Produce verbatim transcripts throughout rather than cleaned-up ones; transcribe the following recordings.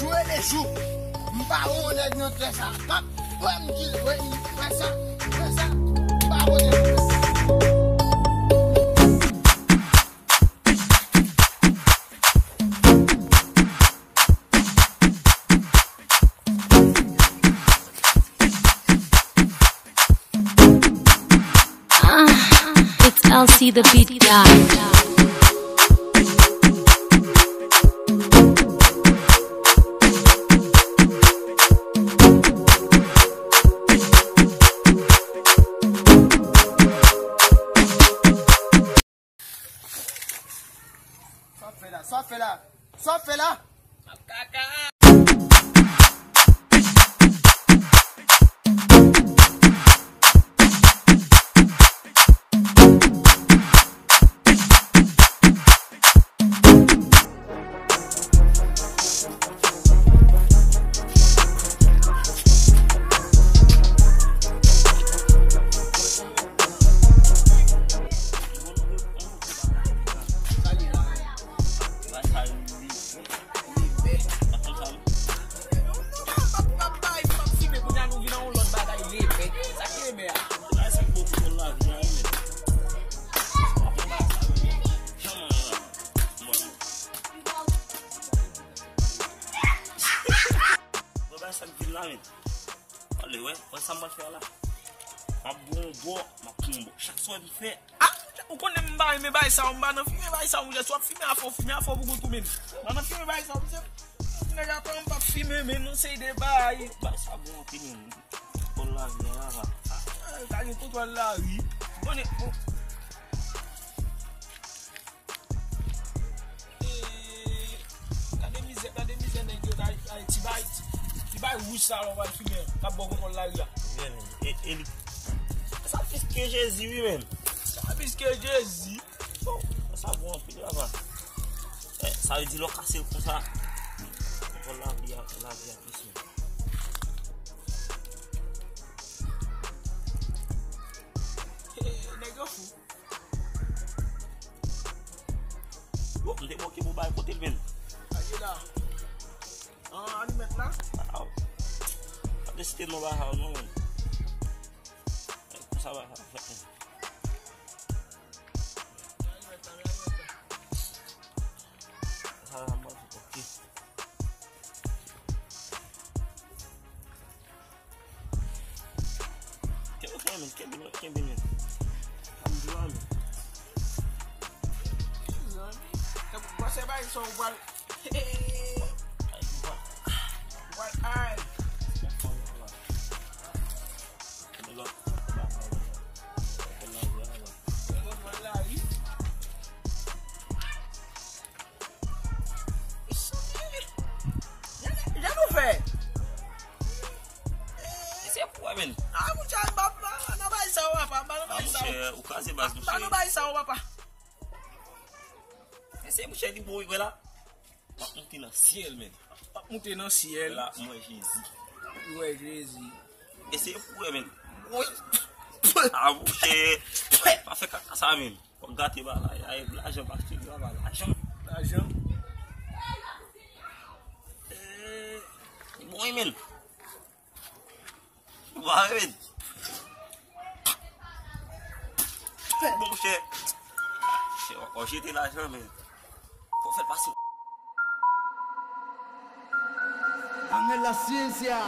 Rele jou. M pa wè yon nèg nan trè sa. Pap, wè m di, wè m, wè sa, wè sa. M pa pote pwoblèm. Ah, it's L C the beat guy. Sa w ap fè la? Sa w ap fè la? Sa w ap fè la? Kaka! Mwen ba sa k vin la, men. Ale, wè, wè sa m pral fè a la. M ap bon bò, m ap bon bò. Chak swè m fè. Ah, ou konnen m pa renmen bagay sa yo, m pa nan fimen bagay sa yo, monchè. Si w ap fimen afè, w fimen afè pou kont ou, men. M pa nan fimen bagay sa yo, monchè. Nèg ap pran m p ap fimen, men, yon seri de bagay. Bagay sa bon anpil, men. Bon, lavi a, la. Ah, ta gen kontwòl lari. Konnen, bon. Eh, gade mizè, gade mizè nèg yo, gade, gade ti bay, ti, ti bay wouj sa la w al fimen, k ap ba w kontwòl lari a. Vye, men. E, e li. Sa plis ke Jezi, wi, men. Sa plis ke Jezi. Oh, sa bon anpil, papa. Eh, sa vle di lè w kase l konsa, kontwòl lavi a, lavi a plis, men. Eh, nèg yo fou. Yo, m te manke pou bay kote l, men. Aye la. An, animèt la. Aw. Pa te site non bagay sa yo non, men. Konsa bagay sa fèt, men. Sa la, mwen, ok. Kenbe, kenbe, kenbe, kenbe, men. Ann di w a, men. Mezanmi. Panse bay sa w pral. Pral ay. Kenbe lòt. Kenbe lòt, pral la, wi. Jan nou fè? Se pou wè, men. Ah, mouche, m pa, m pa nan bay sa yo, papa, m pa nan bay sa yo. Ah, mouche, ou kraze baz, mouche. M pa nan bay sa yo, papa. Men se mouche li bon, wi, wè la. M ap monte nan syèl, men. M ap monte nan syèl. Wè la, m wè Jezi. M wè Jezi. Eseye pou wè, men. Wi. Ah, mouche. Pa fè kaka sa, men. Fòk gate bagay la, e lajan pa achte dwa ba lajan. Lajan. Eh, bon, men. Bon, men. Bon, chè. Chè, w ap jete lajan, men. Fò fè l pase. Angel la ciencia.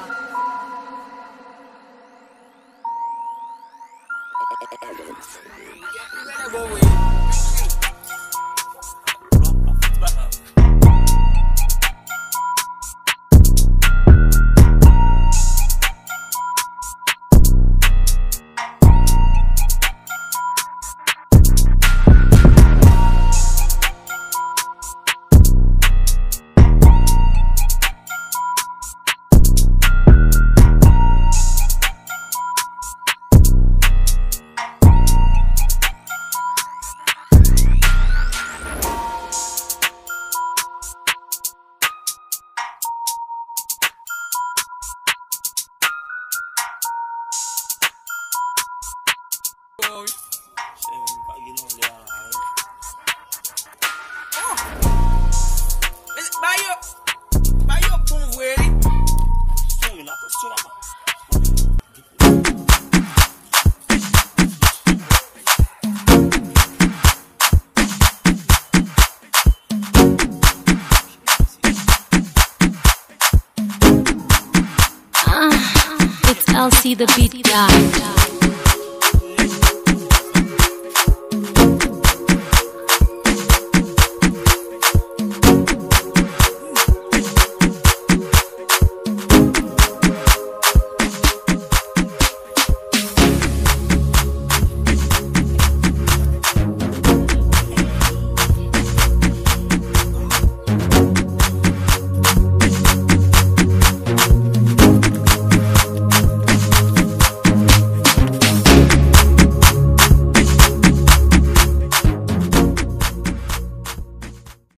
Ba yo, ba yo bon Ah, it's L C the beat guy.